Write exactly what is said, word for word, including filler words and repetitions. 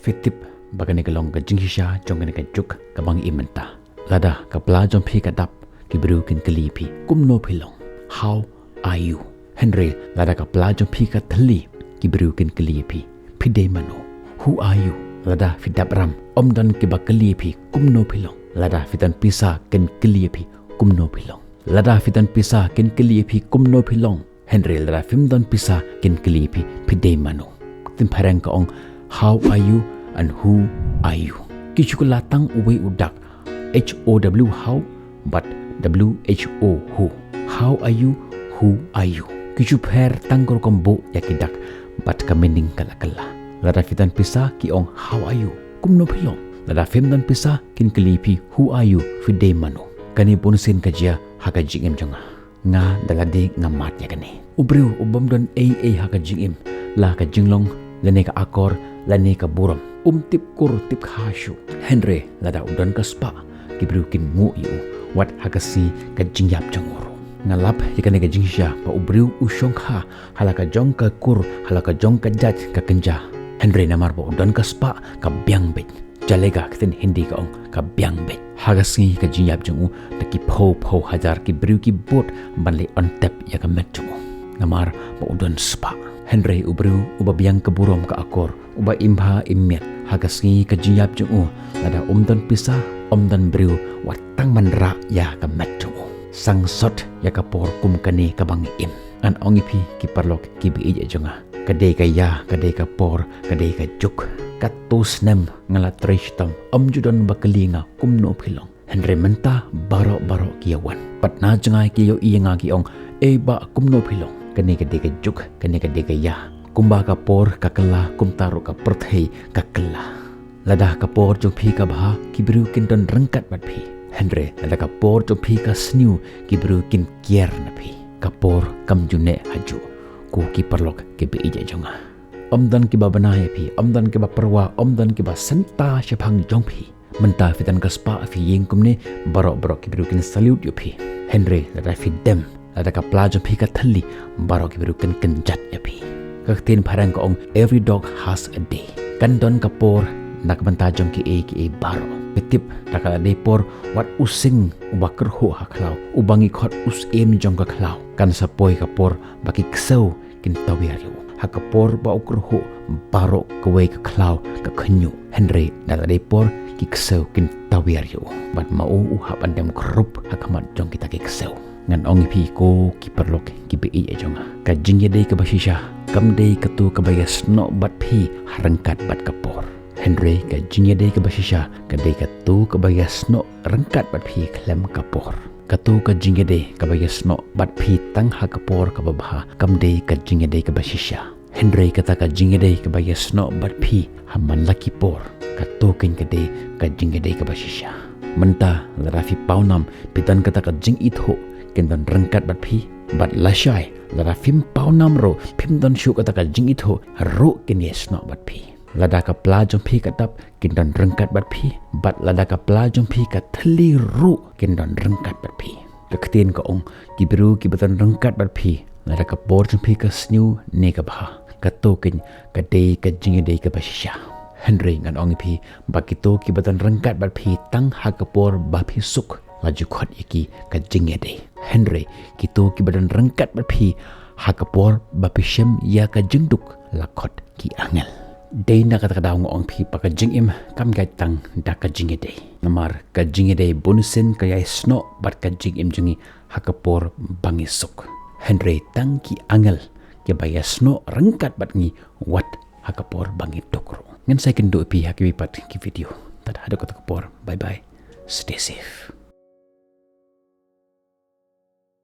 Phi tip ba kane ka long ka jingshisha jong kane ka juk kaba ngi im mynta. Lada ka pla jong phi ka dap, ki briew kin kylli ïa phi, kumno phi long? How are you? Hynrei lada ka pla jong phi ka thylli, ki briew kin kylli ïa phi, phi dei mano? Who are you? Lada phi dap ram, ym don kiba kylli ïa phi, kumno phi long? Lada phi don pisa, kin kylli ïa phi, kumno phi long? Lada phi don pisa, kin kylli ïa phi, kumno phi long? Hynrei lada phim don pisa, kin kylli ïa phi, phi dei mano? Ktien phareng ka ong, how are you and who are you? Ki shu kylla tang uwei u dak, H O W how, bad W H O who. How are you? Who are you? Ki shu pher tang ka rukom buh ïa ki dak, bad ka meaning ka la kylla. Lada phi don pisa, ki ong, how are you? Kumno phi long? Lada phim don pisa, kin kylli phi, who are you? Phi dei mano? Kane bunsien ka jia ha ka jingim jong nga. Nga da lade nga mad ïa kane. U briew u bym don ei ei ha ka jingim, la ka jinglong, lane ka akor, lane ka burom, um tip kur tip kha shuh. Hynrei lada u don ka spah, ki briew kin nguh ïa u, wat ha ka sngi ka jingïap jong u ruh. Nga lap ïa kane ka jingshisha ba u briew u shongkha ha la ka jong ka kur, ha la ka jong ka jait ka kynja. Hynrei namar ba u don ka spah, ka biang beit. Jalei ka ktien Hindi ka ong, ka biang beit. Ha ka sngi ka jingïap jong u, da ki phew phew hajar ki briew ki bud ban leit on tep ïa ka met jong u. Namar ba u don spah. Hynrei u briew uba biang ka burom ka akor, uba im bha im miat, ha ka sngi ka jingïap jong u, lada um don pisa, um don briew, wat tang ban rah ïa ka met jong u. Sangsot ïa ka por kum kane kaba ngi im. Ngan ong ïa phi ki paralok kiba ïeit jong nga, ka dei ka ïa, ka dei ka por, ka dei ka juk. Katto snem nga la trei shitom, ym ju don ba kylli nga kumno phi long. Hynrei mynta baroh baroh ki ïa wan. Pat na jngai ki ïohi ïa nga ki ong, ei bah, kumno phi long? Kane ka dei ka juk, kane ka dei ka ïa. Kumba ka por ka kylla, kumta ruh ka pyrthei ka kylla. Lada ka por jong phi ka bha, ki briew kin don ryngkat bad phi. Hynrei lada ka por jong phi ka sniew, ki briew kin kiar na phi. Ka por kam ju neh hajuh. Ko ki paralok kiba ïeit jong nga, ym don kiba bna ïa phi, ym don kiba pyrwa, ym don kiba synta shaphang jong phi. Mynta phi don ka spah, phi ïeng kumne, baroh baroh ki briew kin salute ïa phi. Hynrei lada phi dem, lada ka pla jong phi ka thylli, baroh ki briew kin kynjat ïa phi. Ka ktien phareng ka ong, every dog has a day. Kan don ka por na ka bynta jong kiei kiei baroh. Phi tip, da ka la dei por, wat u sing uba kyrhuh ha khlaw, uba ngi khot u syiem jong ka khlaw, kan sa poi ka por ba ki ksew kin tawiar ïa u. Ha ka por ba u kyrhuh, baroh kawei ka khlaw ka khñiuh. Hynrei da la dei por, ki ksew kin tawiar ïa u. Bad ma u u hap ban dem khrup ha khmat jong kita ki ksew. Ngan ong ïa phi ko ki paralok kiba ïeit jong nga, ka jingïadei kaba shisha kam dei kato kaba ïasnoh bad phi ha ryngkat bad ka por. Hynrei ka jingïadei kaba shisha ka dei kato kaba ïasnoh ryngkat bad phi khlem ka por. Kato ka jingïadei kaba ïasnoh bad phi tang ha ka por kaba bha kam dei ka jingïadei kaba shisha. Hynrei kata ka jingïadei kaba ïasnoh bad phi ha man la ki por, kato keiñ ka dei ka jingïadei kaba shisha. Mynta lada phi pawnam, phi don kata ka jingithuh, kin don ryngkat bad phi. Bad lashai, lada phim pawnam ruh, phim don shuh kata ka jingithuh ruh, kin ïasnoh bad phi. Lada ka pla jong phi ka dap, kin don ryngkat bad phi. Bad lada ka pla jong phi ka thylli ruh, kin don ryngkat bad phi. Ka ktien ka ong, ki briew kiba don ryngkat bad phi, lada ka por jong phi ka sniew ne ka bha, kato keiñ ka dei ka jingïadei kaba shisha. Hynrei ngan ong ïa phi ba kito kiba don ryngkat bad phi tang ha ka por ba phi suk, la ju khot ïa ki ka jingïadei. Hynrei kito kiba don ryngkat bad phi ha ka por ba phi shem ïa ka jingduk, la khot ki angel. Dei na kata ka daw nga ong phi ba ka jingim kam ïaid tang da ka jingïadei. Namar ka jingïadei bunsien ka ïasnoh bad ka jingim jong ngi ha ka por ba ngi suk. Hynrei tang ki angel kiba ïasnoh ryngkat bad ngi wat ha ka por ba ngi duk ruh. Ngan sa ïakynduh ïa phi ha kiwei pat ki video. Tad haduh kata ka por. Bye bye. Stay safe.